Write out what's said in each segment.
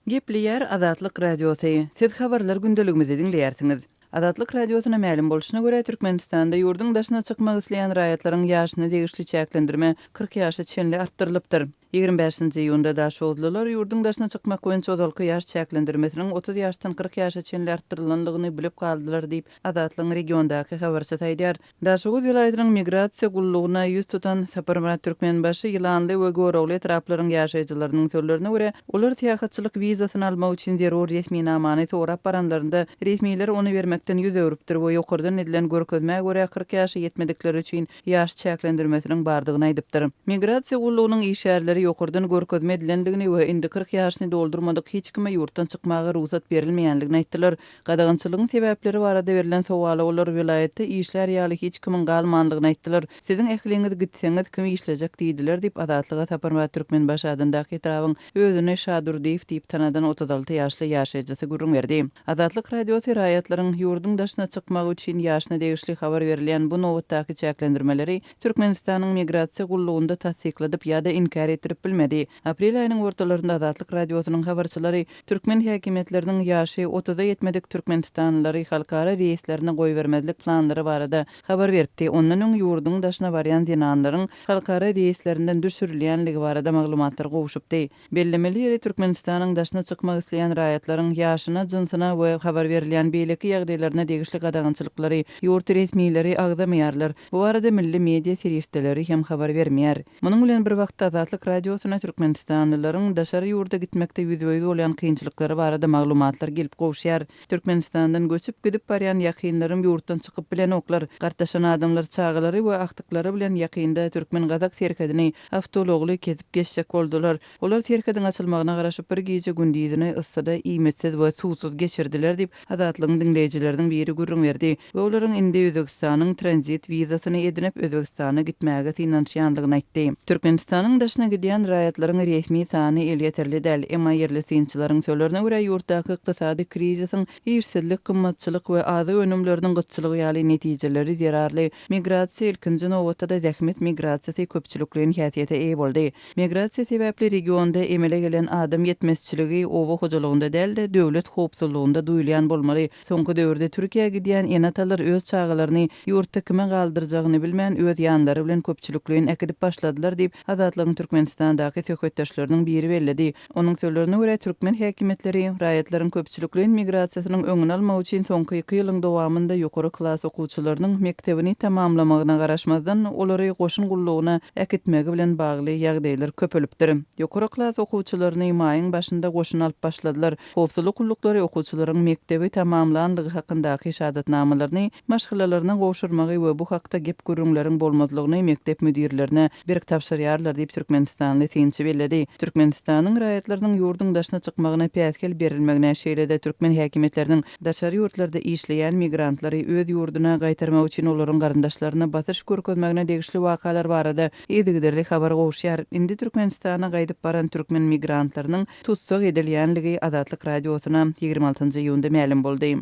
Gepleýär Azatlyk Radiosy, Siz habarlar gündeligimizi diňleýärsiňiz. Azatlyk Radiosyna mälim bolşuna görä, Türkmenistanda ýurduň daşyna çykmak isleýän raýatlaryň ýaşyna degişli çäklendirme 40 ýaşa çenli artdyrylypdyr. 25-nji iýunda daşoguzlylar ýurduň daşyna çykmak boýunça ozalky ýaş çäklendirmesiniň 30 ýaşdan 40 ýaşa çenli artdyrylandygyny bilip galdylar diýip, Azatlygyň regiondaky habarçysy aýdýar. Daşoguz welaýatynyň Migrasiýa gullugyna ýüz tutan Saparmyrat Türkmenbaşy Ýylanly we Görogly etraplaryň ýaşaýjylarynyň sözlerine görä, olar syýahatçylyk wizasyny almak üçin zerur resminamany sorap baranlarynda, resmiler ony bermekden ýüz öwrüpdir we ýokardan edilen görkezmä görä 40 ýaşa ýetmedikler üçin ýaş çäklendirmesiniň bardygyny aýdypdyr. Migrasiýa gullugynyň işgärleri ýokardan görkezme edilendigini we indi 40 ýaşyny doldurmadyk hiç kime ýurtdan çykmaga rugsat berilmeýändigini aýtdylar. Gadagançylygyň sebäpleri barada berlen sowala olar welaýatda işlär ýaly hiç kimiň galmandygyny aýtdylar. Siziň ähliňiz gitseňiz, kim işlejek diýdiler diýip, Azatlyga Saparmyrat Türkmenbaşy adyndaky etrabyň özüni Şadurdyýew diýip tanadan 36 ýaşly ýaşaýjysy gürrüň berdi. Azatlyk Radiosy raýatlaryň ýurduň daşyna çykmagy üçin ýaşyna degişli habar berilýän bu nobatdaky çäklendirmeleri Türkmenistanyň Migrasiýa gullugynda tassykladyp ýa-da inkär etdirip bilmedi. Aprel aýynyň ortalarynda Azatlyk Radiosynyň habarçylary türkmen häkimiýetleriniň ýaşy otuza ýetmedik türkmenistanlylary halkara reýslerine goýbermezlik planlary barada habar beripdi. Ondan öň ýurduň daşyna barýan zenanlaryň halkara reýslerinden düşürilýänligi barada maglumatlar gowşupdy. Bellemeli ýeri, Türkmenistanyň daşyna çykmak isleýän raýatlaryň ýaşyna, jynsyna we habar berilýän beýleki ýagdaýlaryna degişli gadagançylyklary ýurt resmileri agzamaýarlar. Bu barada milli media serişdeleri hem habar bermeýär. Munuň bilen bir wagtda Azatlyk Radiosyna türkmenistanlylaryň daşary ýurda gitmekde ýüzbe-ýüz bolýan kynçylyklary barada maglumatlar gelip gowuşýar. Türkmenistandan göçüp gidip barýan ýakynlarym ýurtdan çykyp bilenoklar. Gartaşan adamlar çagalary we agtyklary bilen ýakynda türkmen-gazak serhedini awtoulagly kesip geçjek boldular. Olar serhediň açylmagyna garaşyp bir gije-gündizini yssyda iýmitsiz we suwsuz geçirdiler diýip, Azatlygyň diňleýjileriniň biri gürrüň berdi we olaryň indi Özbegistanyň tranzit wizasyny edinip, Özbegistana gitmäge synanyşýandygyny aýtdy. Türkmenistanyň daşyna gidýän raýatlaryň resmi sany elýeterli däl. Emma ýerli synçylaryň sözlerine görä, ýurtdaky ykdysady krizisiň işsizlik, gymmatçylyk we azyk önümleriniň gytçylygy ýaly netijeleri zerarly migrasiýa, ilkinji nobatda-da zähmet migrasiýasy köpçülikleýin häsiýete eýe boldy. Migrasiýa sebäpli regionda emele gelen adam ýetmezçiligi oba hojalygynda däl-de, döwlet howpsuzlygynda duýulýan bolmaly. Soňky döwürde Türkiýä gidýän ene-atalar öz çagalaryny ýurtda kime galdyrjagyny bilmän, öz ýanlary bilen köpçülikleýin äkidip başladylar diýip, Azatlygyň Türkmenistandaky söhbetdeşleriniň biri belledi. Onuň sözlerine görä, türkmen häkimiýetleri raýatlaryň köpçülikleýin migrasiýasynyň öňüni almak üçin soňky iki ýylyň dowamynda ýokary klas okuwçylarynyň mekdebini tamamlamagyna garaşmazdan, olary goşun gullugyna äkitmegi bilen bagly ýagdaýlar köpelipdir. Ýokary klas okuwçylaryny maýyň başynda goşuna alyp başladylar. Howpsuzlyk gulluklary okuwçylaryň mekdebi tamamlandygy hakyndaky şahadatnamalaryny maşgalalaryna gowşurmagy we bu hakda gep-gürrüňleriň bolmazlygyny mekdep müdirlerine berk tabşyrýarlar diýip, türkmenistanly synçy belledi. Türkmenistanyň raýatlarynyň ýurduň daşyna çykmagyna päsgel berilmegine, şeýle-de türkmen häkimiýetleriniň daşary ýurtlarda işleýän migrantlary öz ýurduna gaýtarmak üçin olaryň garyndaşlaryna basyş görkezmegine degişli wakalar barada yzygiderli habar gowuşýar. Indi Türkmenistana gaýdyp baran türkmen migrantlarynyň tussag edilýänligi Azatlyk Radiosyna 26 iýunda mälim boldy.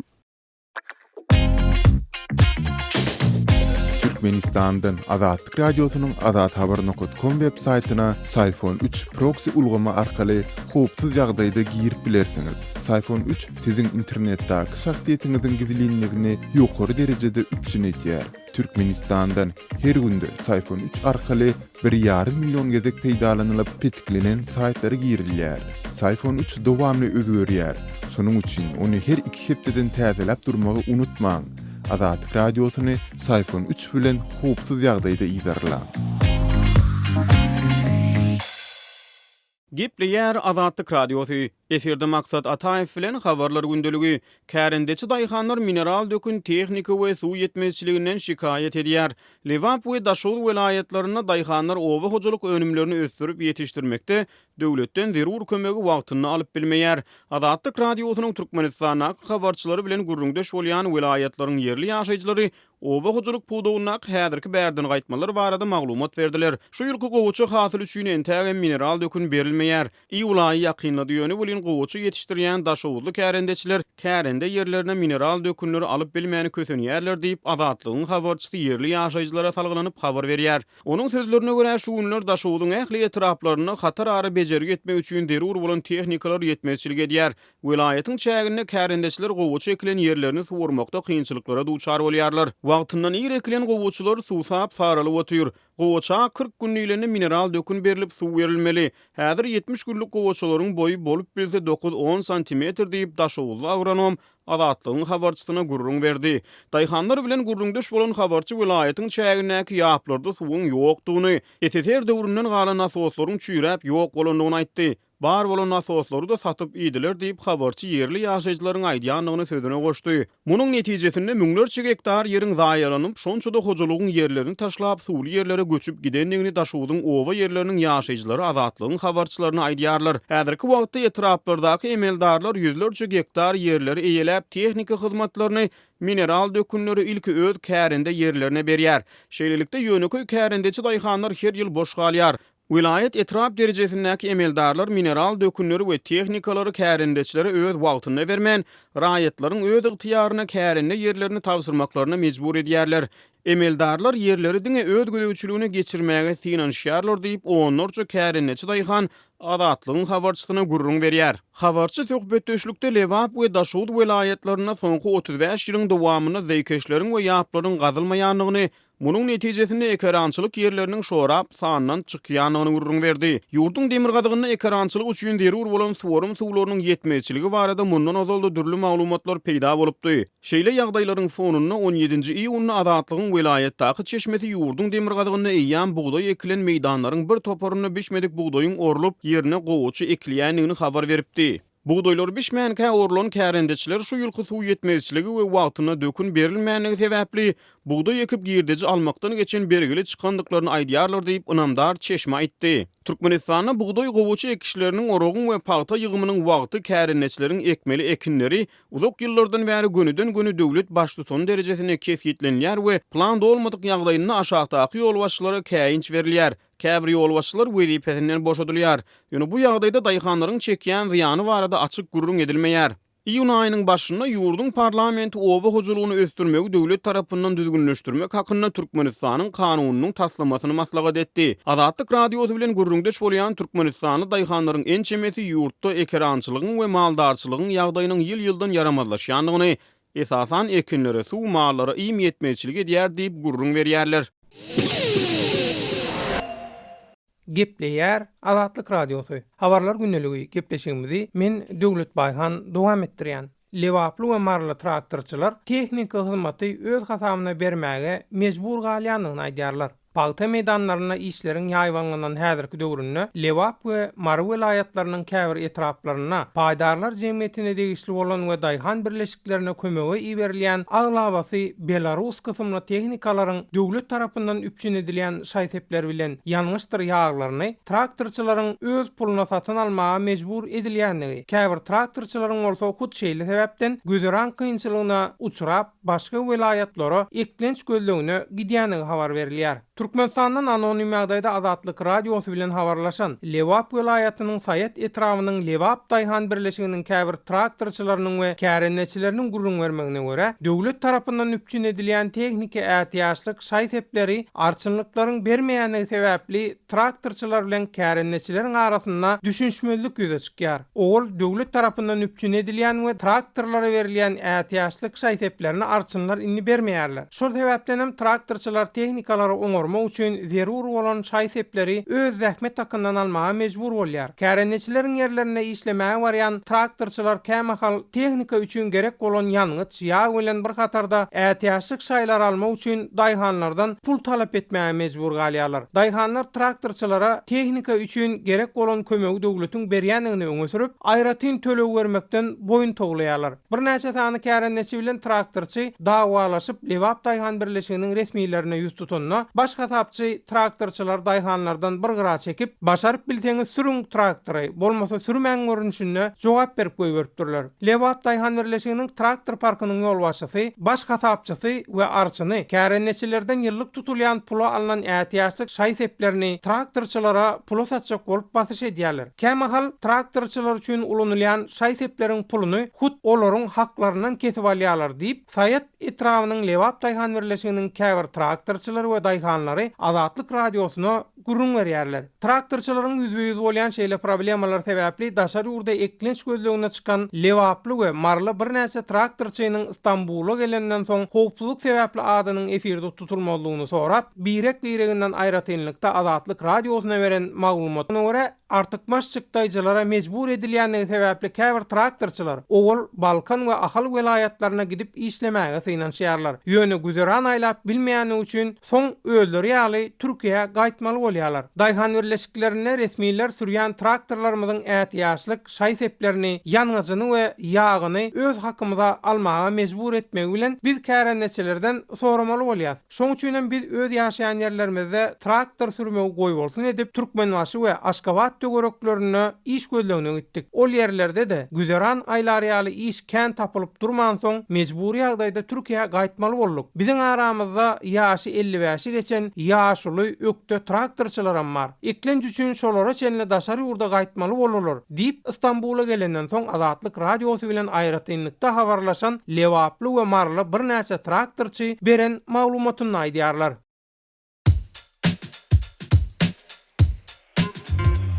Türkmenistandan Azatlyk Radiosynyň azathabar nokat kom web saýtyna Syfon 3 proksi ulgamy arkaly howpsuz ýagdaýda girip bilersiňiz. Syfon 3 siziň internetdäki şahsyýetiňiziň gizlinligini ýokary derejede üpjün edýär. Türkmenistandan her günde Syfon 3 arkaly bir ýarym million gezek peýdalanylyp petiklenen saýtlara girilýär. Syfon 3 dowamly özgerýär. Şonuň üçin ony her iki hepdeden täzeläp durmagy unutmaň. Azatlyk Radiosyny Syfon 3 bilen howpsuz ýagdaýda yzarlaň. Gepleýär Azatlyk Radiosy. Efirde Maksat Ataýew bilen Habarlar gündeligi. Kärendeçi daýhanlar mineral dökün, tehnika we suw ýetmezçiliginden şikaýat edýär. Lebap we Daşoguz welaýatlarynda daýhanlar oba hojalyk önümlerini ösdürip ýetişdirmekde döwletden zerur kömegi wagtynda alyp bilmeýär. Azatlyk Radiosynyň Türkmenistandaky habarçylary bilen gürrüňdeş bolýan welaýatlaryň ýerli ýaşaýjylary Oba hojalyk pudagyndaky häzirki bärden gaýtmalar barada maglumat berdiler. Şu ýylky gowaça hasyly üçin entägem mineral dökün berilmeýär. Iýul aýy ýakynlady, ýöne welin. gowaça ýetişdirýän daşoguzly kärendeçiler kärende ýerlerine mineral dökünleri alyp bilmän kösenýärler diýip, Azatlygyň habarçysy ýerli ýaşaýjylara salgylanyp habar berýär. Onuň sözlerine görä, şu günler Daşogzuň ähli etraplarynda hatarara bejergi etmek üçin zerur bolan tehnikalar ýetmezçilik edýär. Welaýatyň çäginde kärendeçiler gowaça ekilen ýerlerini suwarmakda kynçylyklara duçar bolýarlar. Wagtyndan ir ekilen gowaçalar suwsap, saralyp otyr. Gowaça 40 gün diýlende mineral dökün berlip, suw berilmeli. Häzir 70 günlük gowaçalaryň boýy bolup bilse dokuz-on santimetr diýip, daşoguzly agronom Azatlygyň habarçysyna gürrüň berdi. Daýhanlar bilen gürrüňdeş bolan habarçy welaýatyň çägindäki ýaplarda suwuň ýokdugyny, SSR döwründen galan nasoslaryň çüýräp ýok bolandygyny aýtdy. Bar bolan nasoslary-da satyp iýdiler diýip, habarçy ýerli ýaşaýjylaryň aýdýandygyny sözüne goşdy. Munuň netijesinde müňlerçe gektar ýeriň zaýalanyp, şonça-da hojalygyň ýerlerini taşlap, suwly ýerlere göçüp gidendigini Daşogzuň oba ýerleriniň ýaşaýjylary Azatlygyň habarçylaryna aýdýarlar. Häzirki wagtda etraplardaky emeldarlar ýüzlerçe gektar ýerleri eýeläp, tehniki hyzmatlaryny, mineral dökünleri ilki öz kärende ýerlerine berýär. Şeýlelikde, ýönekeý kärendeçi daýhanlar her ýyl boş galýar. Welaýat, etrap derejesindäki emeldarlar mineral dökünleri we tehnikalary kärendeçilere öz wagtynda bermän, raýatlaryň öz ygtyýaryna kärende ýerlerini tabşyrmaklaryna mejbur edýärler. Emeldarlar ýerleri diňe öz gözegçiligine geçirmäge synanyşýarlar diýip, onlarça kärendeçi daýhan Azatlygyň habarçysyna gürrüň berýär. Habarçy söhbetdeşlikde Lebap we Daşoguz welaýatlarynda soňky 35 ýylyň dowamynda zeýkeşleriň we ýaplaryň gazylmaýandygyny, Munuň netijesinde ekerançylyk ýerleriniň şorap sandan çykýandygyny gürrüň berdi. Ýurduň demirgazygynda ekerançylyk üçin zerur bolan suwarym suwlarynyň ýetmezçiligi barada mundan ozal-da dürli maglumatlar peýda bolupdy. Şeýle ýagdaýlaryň fonunda on ýedinji iýunda Azatlygyň welaýatdaky çeşmesi ýurduň demirgazygynda eýýäm bugdaý ekilen meýdanlaryň bir toparynda bişmedik bugdaýyň orlup, ýerine gowaça ekilýändigini habar beripdi. Bugdaýlary bişmänkä orlan kärendeçiler şu ýylky suw ýetmezçiligi we wagtynda dökün berilmänligi sebäpli, bugdaý ekip girdeji almakdan geçen bergili çykandyklaryny aýdýarlar diýip, ynamdar çeşme aýtdy. Türkmenistanda bugdaý gowaça ekişleriniň, oragyň we pagta ýygymynyň wagty kärendeçileriň ekmeli ekinleri uzak ýyllardan bäri gönüden-göni döwlet baştutany derejesinde kesgitlenilýär we plan dolmadyk ýagdaýynda aşakdaky ýolbaşçylara käýinç berilýär, Käbir ýolbaşçylar wezipesinden boşadylýar. Ýöne bu ýagdaýda daýhanlaryň çekýän zyýany barada açyk gürrüň edilmeýär. Iýun aýynyň başynda ýurduň parlamenti oba hojalygyny ösdürmegi döwlet tarapyndan düzgünleşdirmek hakynda Türkmenistanyň kanunynyň taslamasyny maslahat etdi. Azatlyk Radiosy bilen gürrüňdeş bolýan türkmenistanly daýhanlaryň ençemesi ýurtda ekerançylygyň we maldarçylygyň ýagdaýynyň ýyl-ýyldan ýaramazlaşýandygyny, Esasan ekinlere suw, mallara iým ýetmezçilik edýär diýip gürrüň berýärler. Gepleýär Azatlyk Radiosy. Habarlar gündeligi gepleşigimizi men Döwlet Baýhan dowam etdirýän. Lebaply we maryly traktorçylar tehniki hyzmaty öz hasabyna bermäge mejbur galýandygyny aýdýarlar. Pagta meýdanlarynda işleriň ýaýbaňlanan häzirki döwründe Lebap we Mary welaýatlarynyň käbir etraplarynda paýdarlar jemgyýetine degişli bolan we daýhan birleşiklerine kömege iberilýän aglabasy belarus kysymly tehnikalaryň döwlet tarapyndan üpjün edilýän şaý-sepler bilen ýangyçdyr ýaglaryny traktorçylaryň öz puluna satyn almaga mejbur edilýändigi, käbir traktorçylaryň bolsa hut şeýle sebäpden güzeran kynçylygyna uçrap, başga welaýatlara eklenç gözlegine gidýändigi habar berilýär. Türkmenistandan anonim ýagdaýda Azatlyk Radiosy bilen habarlaşan Lebap welaýatynyň Saýat etrabynyň Lebap daýhan birleşiginiň käbir traktorçylarynyň we kärendeçileriniň gürrüň bermegine görä, döwlet tarapyndan üpjün edilýän tehniki ätiýaçlyk şaý-sepleri arçynlyklaryň bermeýändigi sebäpli traktorçylar bilen kärendeçileriň arasynda düşünişmezlik ýüze çykýar. Owal döwlet tarapyndan üpjün edilýän we traktorlara berilýän ätiýaçlyk şaý-seplerini arçynlar indi bermeýärler. Şol sebäpdenem traktorçylar tehnikalary oňarmak üçin zerur bolan şaý-sepleri öz zähmet hakyndan almaga mejbur bolýar. Kärendeçileriň ýerlerinde işlemäge barýan traktorçylar kämahal tehnika üçin gerek bolan ýangyç, ýag bilen bir hatarda ätiýaçlyk şaýlary almak üçin daýhanlardan pul talap etmäge mejbur galýarlar. Daýhanlar traktorçylara tehnika üçin gerek bolan kömegi döwletiň berýändigini öňe sürüp, aýratyn töleg bermekden boýun towlaýarlar. Birnäçe sany kärendeçi bilen traktorçy dawalaşyp, Lebap daýhan birleşiginiň resmilerine ýüz tutanda, baş. hasapçy traktorçylary daýhanlardan bir gyra çekip, başaryp bilseňiz sürüň traktory, bolmasa sürmäň görnüşinde jogap berip goýberipdirler. Lebap daýhan birleşiginiň traktor parkynyň ýolbaşçysy, baş hasapçysy we arçyny kärendeçilerden ýyllyk tutulýan pula alnan ätiýaçlyk şaý-seplerini traktorçylara pula satjak bolup basyş edýärler. Kämahal traktorçylar üçin ulanylýan şaý-sepleriň puluny hut olaryň haklaryndan kesip alýarlar diýip, Saýat etrabynyň Lebap daýhan birleşiginiň käbir traktorçylary we daýhanlary Azatlyk Radiosyna gürrüň berýärler. Traktorçylaryň ýüzbe-ýüz bolýan şeýle problemalar sebäpli daşary ýurda eklenç gözlegine çykan lebaply we maryly birnäçe traktorçynyň Stambula gelenden soň howpsuzlyk sebäpli adynyň efirde tutulmazlygyny sorap, birek-bireginden aýratynlykda Azatlyk Radiosyna beren maglumatyna görä, Artykmaç çykdaýjylara mejbur edilýändigi sebäpli käbir traktorçylar owal Balkan we Ahal welaýatlaryna gidip işlemäge synanyşýarlar. Ýöne güzeran aýlap bilmeýändigi üçin soň özleri ýaly Türkiýä gaýtmaly bolýarlar. Daýhan birleşiklerinde resmiler sürýän traktorlarymyzyň ätiýaçlyk şaý-seplerini, ýangyjyny we ýagyny öz hakymyza almaga mejbur etmegi bilen biz kärendeçilerden soramaly bolýas. Şoň üçinem biz öz ýaşaýan ýerlerimizde traktor sürmegi goýbolsun edip, Türkmenbaşy we Aşgabat töwereklerinde iş gözlegine gitdik. Ol ýerlerde-de güzeran aýlar ýaly iş kän tapylyp durmansoň, mejbury ýagdaýda Türkiýä gaýtmaly bolduk. Biziň aramyzda ýaşy 55-i geçen ýaşuly, ökde traktorçylaram bar. Eklenç üçin şolara çenli daşary ýurda gaýtmaly boldular, diýip, Stambula gelenden soň Azatlyk Radiosy bilen aýratynlykda habarlaşan lebaply we maryly birnäçe traktorçy beren maglumatynda aýdýarlar.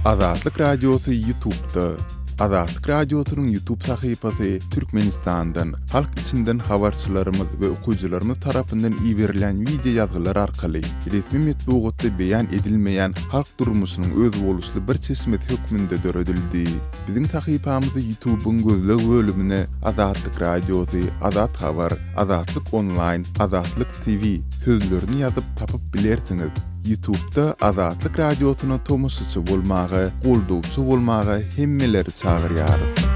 Azatlyk Radiosy Ýutubda Azatlyk Radiosynyň Ýutub sahypasy Türkmenistandan, halk içinden habarçylarymyz we okyjylarymyz tarapyndan iberilýän wideo ýazgylar arkaly resmi metbugatda beýan edilmeýän halk durmuşynyň özboluşly bir çeşmesi hökmünde döredildi. Biziň sahypamyzy Ýutubyň gözleg bölümine Azatlyk Radiosy, Azat Habar, Azatlyk Onlaýn, Azatlyk TV sözlerini ýazyp tapyp bilersiňiz. Ýutubda Azatlyk Radiosyna tomaşaçy bolmaga, goldawçy bolmaga hemmeleri çagyrýarys.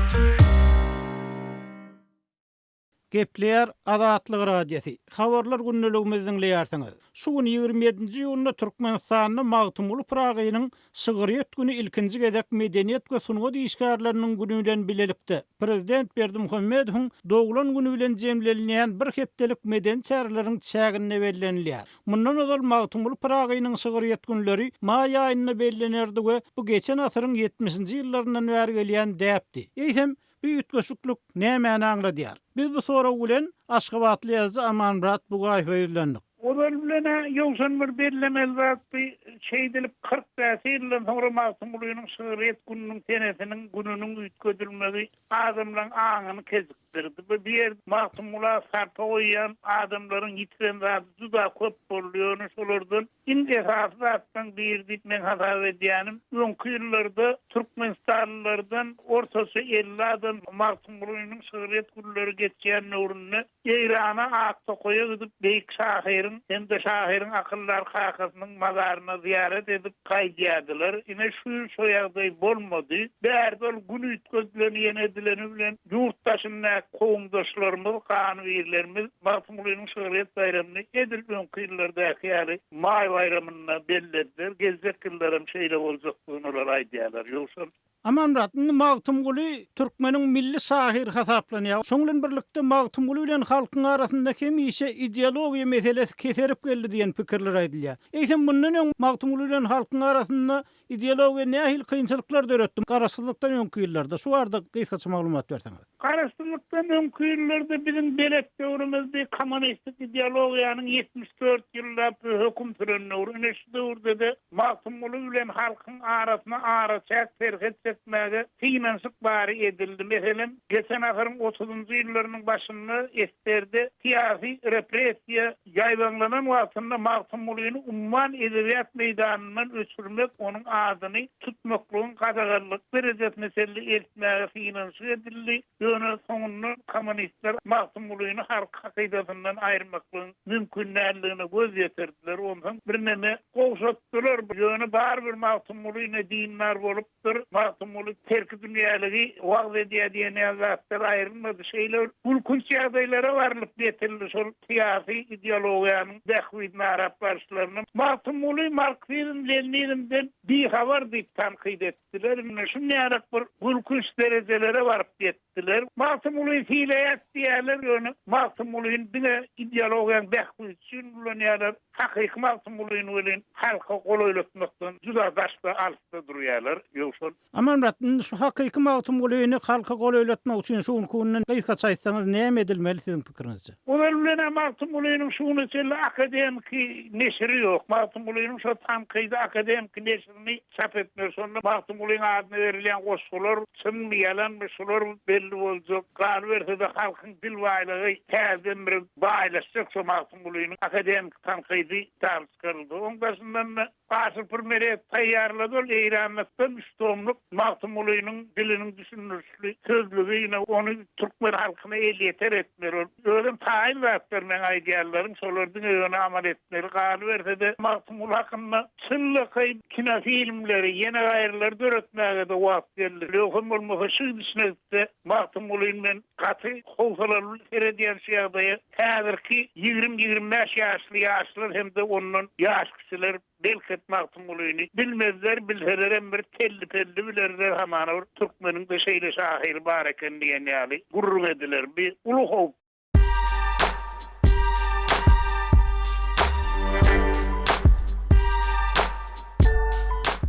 Gepleýär Azatlyk Radiosy, Habarlar gündeligimizi diňleýärsiňiz. Şu gün ýigrimi ýedinji iýunda Türkmenistanda Magtymguly Pyragynyň şygryýet güni ilkinji gezek Medeniýet we sungat işgärleriniň güni bilen bilelikde, Prezident Berdimuhamedowyň doglan güni bilen jemlenilýän bir hepdelik medeni çäreleriň çäginde bellenilýär. Mundan ozal Magtymguly Pyragynyň şygryýet günleri maý aýynda bellenerdi we bu geçen asyryň ýetmişinji ýyllaryndan bäri gelýän däpdi. Eýsem, Bu üýtgeşiklik nämäni aňladýar? Biz bu sorag bilen aşgabatly ýazyjy Amanmyrat Bugaýewe ýüzlendik. Ozal bilen-ä ýogsan bir bellemeli zat bu, şeýdilip 45 ýyldan soňra Magtymgulynyň şygryýet gününiň senesiniň, gününiň üýtgedilmegi adamlaryň aňyny kejikdirdi. Bu ýerde Magtymgula sarpa goýýan adamlaryň ýitiren zady juda köp boldy, ýöne şolardan Iň esasy zatlaryň biri diýip meň hasap edýänim, öňki ýyllarda türkmenistanlylardan ortaça 50 adam Magtymgulynyň şygryýet günleri geçýän döwründe Eýrana Aktokaýa gidip beýik şahyryň hem-de şahyryň akyldar kakasynyň mazaryna zyýarat edip gaýdýardylar. Ine şu ýyl şo ýagdaý bolmady. Bärde ol gün üýtgedileni ýene edileni bilen ýurt daşyndaky kowumdaşlarymyz, ganybirlerimiz Magtymgulynyň şygryýet baýramyny edil öňki ýyllardaky ýaly maý baýramynda bellediler. Geljek ýyllaram şeýle boljakdygyny olar aýdýarlar. Ýogsam. Amanmyrat, indi Magtymguly türkmeniň milli şahyry hasaplanýar. Şoň bilen birlikde Magtymguly bilen halkyň arasynda hemişe ideologiýa meselesi keserip geldi diýen pikirler aýdylýar. Eýsem mundan öň Magtymguly bilen halkyň arasynda Ideologiýa nähili kynçylyklar döretdi Garaşsyzlykdan öňki ýyllarda? Şu barada gysgaça maglumat berseňiz. Garaşsyzlykdan öňki ýyllarda biziň belet döwrümizdi, kommunistik ideologiýanyň 74 ýyllap höküm süren döwri. Ine şu döwürde-de Magtymguly bilen halkyň arasyna araçäk serhet çekmäge synanyşyk bary edildi. Meselem, geçen asyryň otuzynjy ýyllarynyň başynda SSR-de syýasy repressiýa Ýaýbaňlanan wagtynda Magtymgulyny umman edebiýat meýdanyndan öçürmek, onuň adyny tutmaklygyň gadaganlyk derejesine çenli eltmäge synanyşyk edildi, ýöne soňunda kommunistler Magtymgulyny halk hakydasyndan aýyrmaklygyň mümkin däldigine göz ýetirdiler, onsoň birneme gowşatdylar, ýöne barybir Magtymguly ne dindar bolup, Bir Magtymguly terkidünýäligi wagyz edýär diýen ýaly zatlar aýrylmady. Şeýle bir gülkünç ýagdaýlara barlyp ýetildi şol syýasy ideologiýanyň. ideologiýanyň bähbidini arap baryşlaryna Magtymguly marksizm-leninizmden bihabar diýip tankyt etdiler. Indi şunýarak bir gülkünç derejelere baryp ýetdiler. Magtymgulyny sylaýas diýýärler, ýöne Magtymgulyny diňe ideologiýanyň bähbidi üçin ulanýarlar. Hakyky Magtymgulyny welin halka golaýlatmakdan juda daşda, alysda durýarlar. Ýowşan. Amanmyrat, indi şu hakyky Magtymgulyny halka golaýlatmak üçin şu günki günden gysgaça aýtsaňyz näme edilmeli siziň pikiriňizçe? Ozal bilen-ä Magtymgulynyň şu güne çenli akademiki neşiri ýok. Magtymgulynyň şo tankydy akademiki neşirini çap etmeli. Şonda Magtymgulyň adyna berilýän goşgular çynmy, ýalanmy, şular belli boljak. Galyberse-de halkyň dil baýlygy täzeden bir baýlaşjak şo Magtymgulynyň akademiki tankydy kitaby çykarylsa. Oň daşyndan-da Aşyr Pürmeret taýýarlady ol Eýranlykdan üç tomluk Magtymgulynyň diliniň düşündirişli sözlügi ine ony türkmen halkyna elýeter etmeli ol özem taýyn zatlar meň aýdýanlarym şolar diňe ýöne amal etmeli galybersede Magtymguly hakynda çynlakaý kinofilmleri ýene gaýrylary döretmägede wagt geldi ýogsam bolmasa şu gidişine gitse Magtymgulyny men gaty howsalaly seredýän şu ýagdaýa häzirki ýigrim 25 ýaşly ýaşlar hem-de ondan ýaş kiçiler belket Magtymgulyny bilmezler, bilselerem bir telli-pelli bilerler, hamana bir türkmeniň-de şeýle şahyry bar eken diýen ýaly gürrüň ediler. Bi uly howp.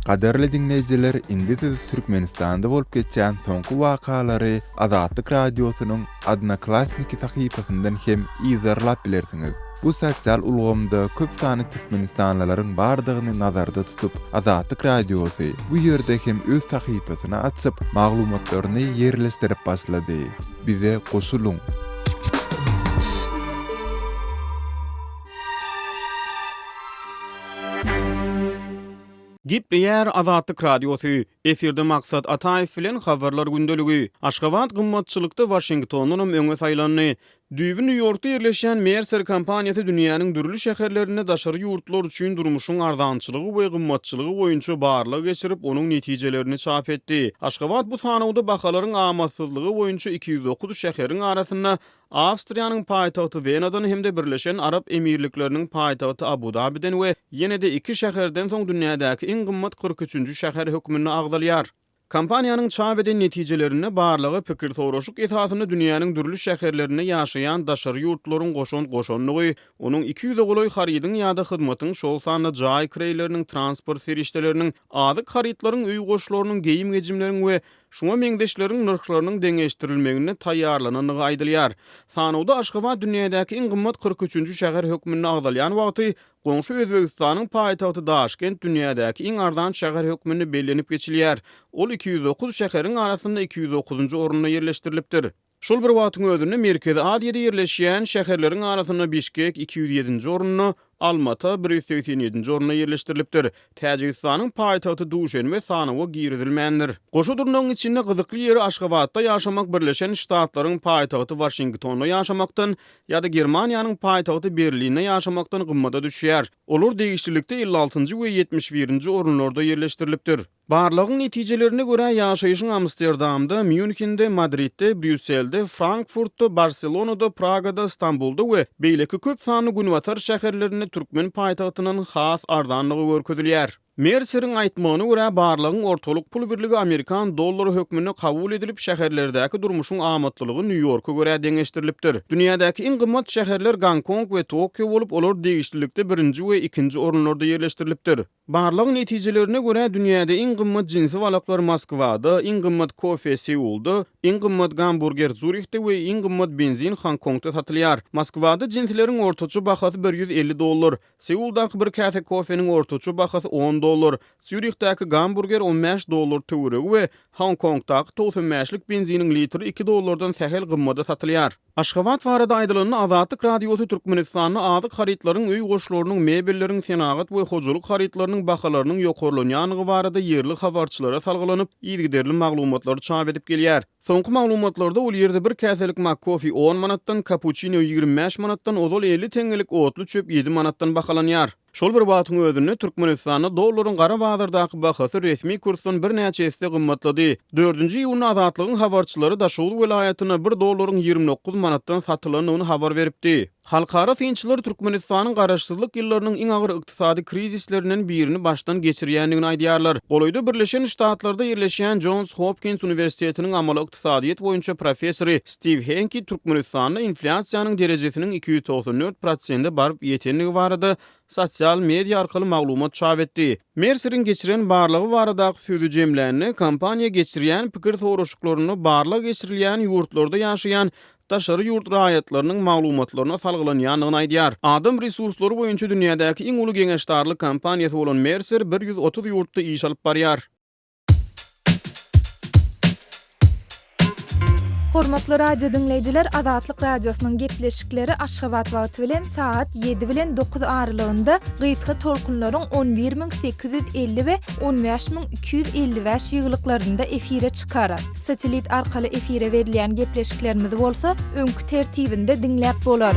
Gadyrly diňleýjiler indi siz Türkmenistanda bolup geçýän soňky wakalary Azatlyk Radiosynyň Odnoklassniki sahypasyndan hem yzarlap bilersiňiz. Bu sosial ulgamda köp sanly türkmenistanlylaryň bardygyny nazarda tutup, Azatlyk Radiosy bu ýerde hem öz sahypasyny açyp, maglumatlaryny ýerleşdirip başlady. Bize goşulyň! Gepleýär Azatlyk Radiosy, Efirde Maksat Ataýew bilen Habarlar gündeligi. Aşgabat gymmatçylykda Waşingtondanam öňe saýlandy. Düýbi Nýu-Ýorkda ýerleşýän Mercer kompaniýasy dünýäniň dürli şäherlerinde daşary ýurtlular üçin durmuşyň arzançylygy we gymmatçylygy boýunça barlag geçirip, onuň netijelerini çap etdi. Aşgabat bu sanawda bahalaryň amatsyzlygy boýunça 209 şäheriň arasynda Awstriýanyň paýtagty Wenadan hem-de Birleşen Arap Emirlikleriniň paýtagty Abu-Dabiden we ýene-de iki şäherden soň dünýädäki iň gymmat 43-nji şäher hökmünde agzalýar. Kompaniýanyň çap eden netijelerinde barlaga pikir soraşyk esasynda dünýäniň dürli şäherlerinde ýaşaýan daşary ýurtlularyň goşant goşandygy, onuň 200-e golaý harydyň ýa-da hyzmatyň, şol sanda jaý kireýleriniň, transport serişdeleriniň, azyk harytlaryň, öý goşlarynyň, geýim-gejimleriň we Şuňa meňzeşleriň nyrhlarynyň deňeşdirilmeginde taýýarlanandygy aýdylýar. Sanawda Aşgabat dünýädäki iň gymmat 43-nji şäher hökmünde agzalýan wagty, goňşy Özbegistanyň paýtagty Daşkent dünýädäki iň arzan şäher hökmünde bellenip geçilýär. Ol 209 şäheriň arasynda 209-njy orunda ýerleşdirilipdir. Şol bir wagtyň özünde Merkezi Aziýada ýerleşýän şäherleriň arasynda Bişkek 207-nji orunda, Almata 187-nji orunda ýerleşdirilipdir. Täjigistanyň paýtagty Duşenbe sanawa girizilmändir. Goşa durnagyň içinde gyzykly ýeri Aşgabatda ýaşamak Birleşen Ştatlaryň paýtagty Waşingtonda ýaşamakdan ýa-da Germaniýanyň paýtagty Berlinde ýaşamakdan gymmada düşýär. Olar degişlilikde 56-njy we 71-nji orunlarda ýerleşdirilipdir. Barlagyň netijelerine görä, ýaşaýşyň Amsterdamda, Mýunhende, Madridde, Brýusselde, Frankfurtda, Barselonada, Pragada, Stambulda we beýleki köp sanly günbatar şäherlerinde türkmen paýtagtyndan has arzandygy görkezilýär. Merseriň aýtmagyna görä, barlagyň ortalyk pul birligi amerikan dollary hökmünde kabul edilip, şäherlerdäki durmuşyň amatlylygy Nýu-Ýorka görä deňeşdirilipdir. Dünýädäki iň gymmat şäherler Gonkong we Tokio bolup, olar degişlilikde birinji we ikinji orunlarda ýerleşdirilipdir. Barlagyň netijelerine görä, dünýäde iň gymmat jinsi balaklar Moskwada, iň gymmat kofe Seulda, iň gymmat gamburger Zurihde we iň gymmat benzin Honkongda satylýar. Moskwada jinsileriň ortaça bahasy 150 dollar, Seuldaky bir käse kofeniň ortaça bahasy on dollar, Sýurihdäki gamburger on bäş dollar töweregi we Honkongdaky 90 bäşlik benziniň litri iki dollardan sähel gymmada satylýar. Aşgabat barada aýdylanda, Azatlyk Radiosy Türkmenistanda azyk harytlaryň, öý goşlarynyň, mebelleriň, senagat we hojalyk harytlarynyň bahalarynyň ýokarlanýandygy barada ýerli habarçylara salgylanyp, yzygiderli maglumatlary çap edip gelýär. Soňky maglumatlarda ol ýerde bir käselik makkofe on manatdan, kapuçino 25 manatdan, ozal 50 teňňelik otly çöp ýedi manatdan bahalanýar. Şol bir wagtyň özünde, Türkmenistanda dollaryň gara bazardaky bahasy resmi kursdan birnäçe esse gymmatlady. Dördünji iýunda Azatlygyň habarçylary Daşoguz welaýatynda bir dollaryň 29 manatdan satylandygyny habar beripdi. Halkara synçylar Türkmenistanyň garaşsyzlyk ýyllarynyň iň agyr ykdysady krizislerinden birini başdan geçirýändigini aýdýarlar. Golaýda Birleşen Ştatlarda ýerleşýän Jons Hopkins uniwersitetiniň amaly ykdysadyýet boýunça professory Stiw Henki Türkmenistanda inflýasiýanyň derejesiniň 294 prosente baryp ýetendigi barada sosial media arkaly maglumat çap etdi. Merceriň geçiren barlagy baradaky sözi jemlände, kompaniýa geçirýän pikir soraşyklarynda barlag geçirilýän ýurtlarda ýaşaýan daşary ýurt raýatlarynyň maglumatlaryna salgylanýandygyny aýdýar. Adam resurslary boýunça dünýädäki iň uly geňeşdarlyk kompaniýasy bolan Mercer 130 ýurtda iş alyp barýar. Hormatly radio diňleýjiler Azatlyk Radiosynyň gepleşikleri Aşgabat wagty bilen sagat 7 bilen 9 aralygynda gysga tolkunlaryň 11850 we 15255 ýygylyklarynda efire çykar. Satellit arkaly efire berilýän gepleşiklerimizi bolsa öňki tertibinde diňläp bolar.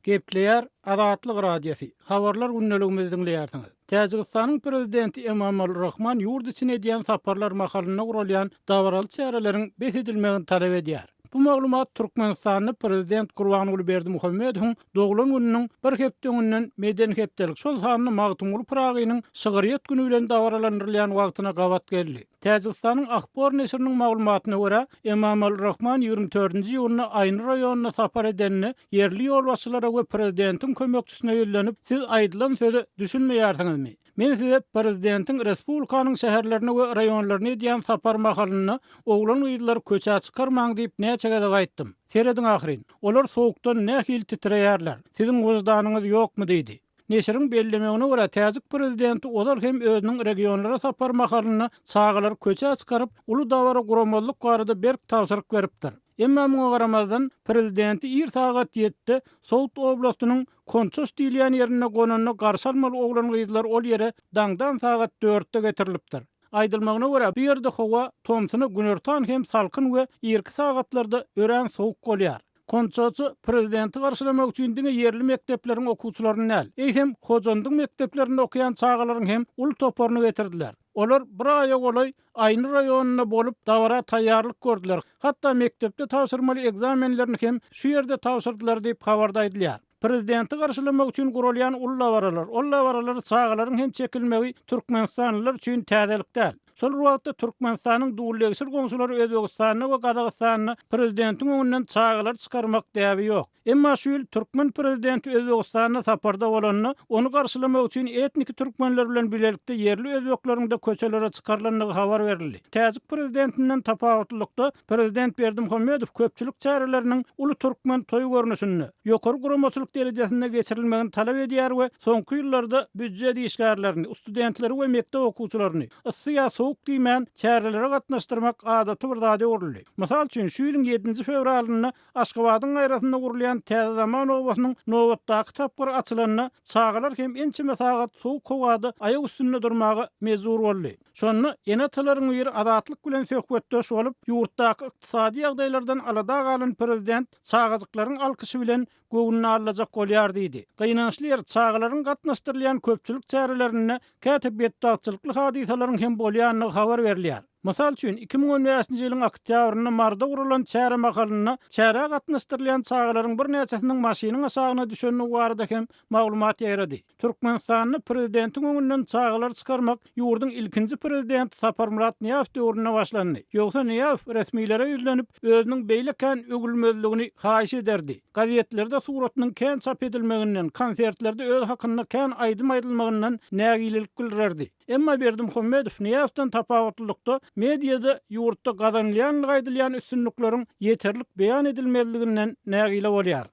Gepleýär Azatlyk Radiosy, Habarlar gündeligimizi diňleýärsiňiz. Täjigistanyň Prezidenti Emomali Rahman ýurt içine edýän saparlar mahalynda guralýan dabaraly çäreleriň bes edilmegini talap edýär. Bu maglumat Türkmenistanda Prezident Gurbanguly Berdimuhamedowyň doglan gününiň bir hepde öňünden Medeni hepdelik, şol sanda Magtymguly Pyragynyň şygryýet güni bilen dabaralandyrylýan wagtyna gabat geldi. Täjigistanyň Ahbor neşiriniň maglumatyna görä, Emomali Rahman 24 nji iýunda Aýny raýonyna sapar edende, ýerli ýolbaşçylara we prezidentiň kömekçisine ýüzlenip, Siz aýdylan söze düşünmeýärsiňizmi? Men size prezidentiň respublikanyň şäherlerine we raýonlaryna edýän sapary mahalynda oglan-gyzlary köçä çykarmaň diýip näçe gezek aýtdym. Serediň ahyryn, olar sowukdan nähili titreýärler. Siziň wyždanyňyz ýokmy diýdi. Neşiriň bellemegine görä, täjik prezidenti ozal hem özüniň regionlara sapary mahalynda çagalary köçä çykaryp, uly dabara guramazlyk barada berk tabşyryk beripdir. Emma muňa garamazdan, prezidenti ir sagat ýedide Sogd oblastynyň Konçoş diýilýän ýerinde gonanda garşy almaly oglan-gyzlar ol ýere daňdan sagat dörtde getirilipdir. Aýdylmagyna görä, bu ýerde howa tomsuna günortan hem salkyn we irki sagatlarda örän sowuk bolýar. Konçoçy prezidenti garşylamak üçin diňe ýerli mekdepleriň okuwçylaryny däl, eýsem, Hojandyň mekdeplerinde okaýan çagalaryň hem uly toparyny getirdiler. Olar bir aýa golaý Aýny raýonynda bolup, dabara taýýarlyk gördüler, hatda mekdepde tabşyrmaly ekzamenlerini hem şu ýerde tabşyrdylar diýip, habarda aýdylýar. Prezidenti garşylamak üçin guralýan uly dabaralar, ol dabaralara çagalaryň hem çekilmegi türkmenistanlylar üçin täzelik däl. Şol bir wagtda, Türkmenistanyň dullegşir goňşulary Özbegistanda we Gazagystanda prezidentiň öňünden çagalary çykarmak däbi ýok. Emma şu ýyl türkmen prezidenti Özbegistanda saparda bolanda, ony garşylamak üçin etniki türkmenler bilen bilelikde ýerli özbekleriň-de köçelere çykarylandygy habar berildi. Täjik prezidentinden tapawutlylykda, prezident Berdimuhamedow köpçülik çäreleriniň uly türkmen toýy görnüşinde, ýokary guramaçylyk derejesinde geçirilmegini talap edýär we soňky ýyllarda býujet işgärlerini, studentleri we mekdep okuwçylaryny, yssy ýa sowuk diýmän, çärelere gatnaşdyrmak adaty bir zada öwrüldi. Mysal üçin, şu ýylyň ýedinji fewralynda Aşgabadyň gaýrasynda gurulýan Täze Zaman obasynyň nobatdaky tapgyry açylanda, çagalar hem ençeme sagat sowuk howada aýak üstünde durmaga mejbur boldy. Şonda ene-atalaryň biri Azatlyk bilen söhbetdeş bolup, ýurtdaky ykdysady ýagdaýlardan alada galan prezident çagajyklaryň alkyşy bilen göwnüni aldajak bolýar diýdi. Gynançly ýeri, çagalaryň gatnaşdyrylýan köpçülik çärelerinde käte betbagtçylykly hadysalaryň hem bolýandygy habar berilýär. Mysal üçin, 2015-nji ýylyň oktýabrynda Maryda guralan çäre mahalynda çärä gatnaşdyrylýan çagalaryň birnäçesiniň maşynyň aşagyna düşendigi barada hem maglumat ýaýrady. Türkmenistanda prezidentiň öňünden çagalary çykarmak ýurduň ilkinji prezidenti Saparmyrat Nyýazow döwründe başlandy. Ýogsa Nyýazow resmilere ýüzlenip, özüniň beýle kän öwülmezligini haýyş ederdi. Gazetlerde suratynyň kän çap edilmeginden, konsertlerde özi hakynda kän aýdym aýdylmagyndan nägilelik bildirerdi. Emma Berdimuhamedow Nyýazowdan tapawutlylykda mediada ýurtda gazanylýandygy aýdylýan üstünlikleriň ýeterlik beýan edilmezliginden nägile bolýar.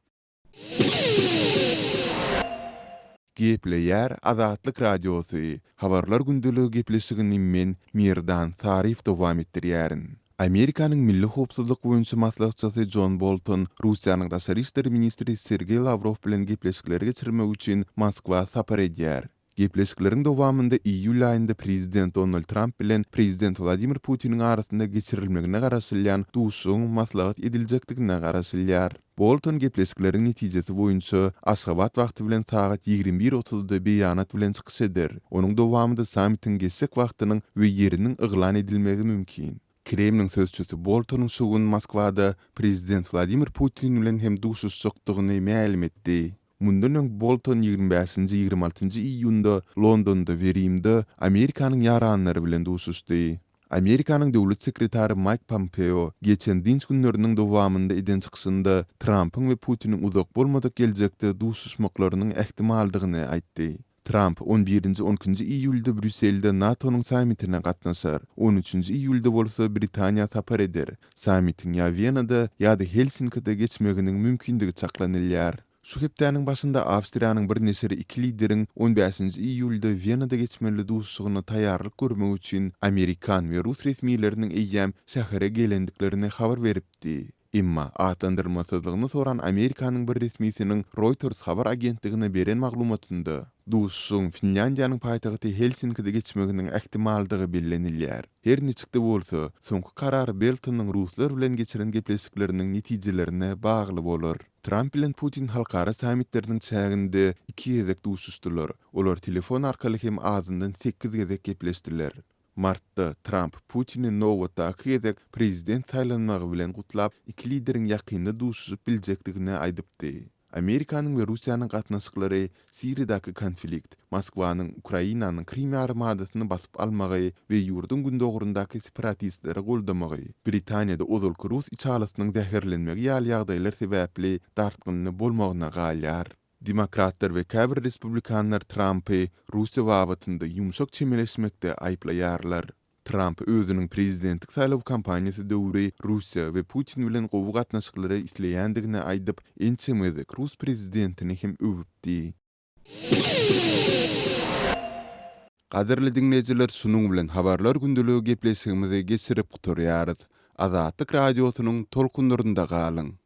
Gepleýär Azatlyk Radiosy, Habarlar gündeligi gepleşigini men, Merdan Saryýew dowam etdirýärin. Amerikanyň Milli howpsuzlyk boýunça maslahatçysy Jon Bolton Russiýanyň daşary işler ministri Sergeý Lawrow bilen gepleşikleri geçirmek üçin Moskwa sapar edýär. Gepleşikleriň dowamynda iýul aýynda prezident Donald Tramp bilen prezident Wladimir Putiniň arasynda geçirilmegine garaşylýan duşuşygyň maslahat ediljekdigine garaşylýar. Bolton gepleşikleriň netijesi boýunça Aşgabat wagty bilen sagat 21 otuzda beýanat bilen çykyş eder. Onuň dowamynda sammitiň geçjek wagtynyň we ýeriniň yglan edilmegi mümkin. Kremliň sözçüsi Boltonyň şu gün Moskwada prezident Wladimir Putin bilen hem duşuşjakdygyny mälim etdi. Mundan öň Bolton 25-nji, 26-njy iýunda Londonda we Rimde Amerikanyň ýaranlary bilen duşuşdy. Amerikanyň döwlet sekretary Maýk Pompeo geçen dynç günleriniň dowamynda eden çykyşynda Trampyň we Putiniň uzak bolmadyk geljekde duşuşmaklarynyň ähtimaldygyny aýtdy. Tramp on birinji, on ikinji iýulda Brýusselde NATO-nyň sammitine gatnaşar, on üçünji iýulda bolsa Britaniýa sapar eder. Sammitiň ýa Wenada, ýa-da Helsinkide geçmeginiň mümkindigi çaklanylýar. Şu hepdäniň başynda Awstriýanyň bir neşiri iki lideriň on bäşinji iýulda Wenada geçmeli duşuşygyna taýýarlyk görmek üçin amerikan we rus resmileriniň eýýäm şähere gelendiklerini habar beripdi. Emma, atlandyrylmasyzlygyny soran Amerikanyň bir resmisiniň Reuters habar agentligine beren maglumatynda, duşuşygyň Finlýandiýanyň paýtagty Helsinkide geçmeginiň ähtimaldygy bellenilýär. Her niçik-de bolsa, soňky karar Beltonyň ruslar bilen geçiren gepleşikleriniň netijelerine bagly bolar. Tramp bilen Putin halkara sammitleriniň çäginde iki gezek duşuşdylar. Olar telefon arkaly hem azyndan sekiz gezek gepleşdiler. Martda Tramp Putini nobatdaky gezek prezident saýlanmagy bilen gutlap, iki lideriň ýakynda duşuşyp biljekdigini aýdypdy. Amerikanyň we Russiýanyň gatnaşyklary Siriýadaky konflikt, Moskwanyň Ukrainanyň Krym ýarymadasyny basyp almagy we ýurduň gündogaryndaky separatistleri goldamagy, Britaniýada ozalky rus içalysynyň zäherlenmegi ýaly ýagdaýlar sebäpli dartgynly bolmagyna galýar. Demokratlar we käbir respublikanlar Trampy Russiýa babatynda ýumşak çemeleşmekde aýyplaýarlar. Tramp özüniň prezidentlik saýlaw kampaniýasy döwri Russiýa we Putin bilen gowy gatnaşyklary isleýändigini aýdyp, ençeme gezek rus prezidentini hem öwüpdi. Gadyrly diňleýjiler şunuň bilen Habarlar gündeligi gepleşigimizi geçirip gutarýarys. Azatlyk Radiosynyň tolkunlarynda galyň!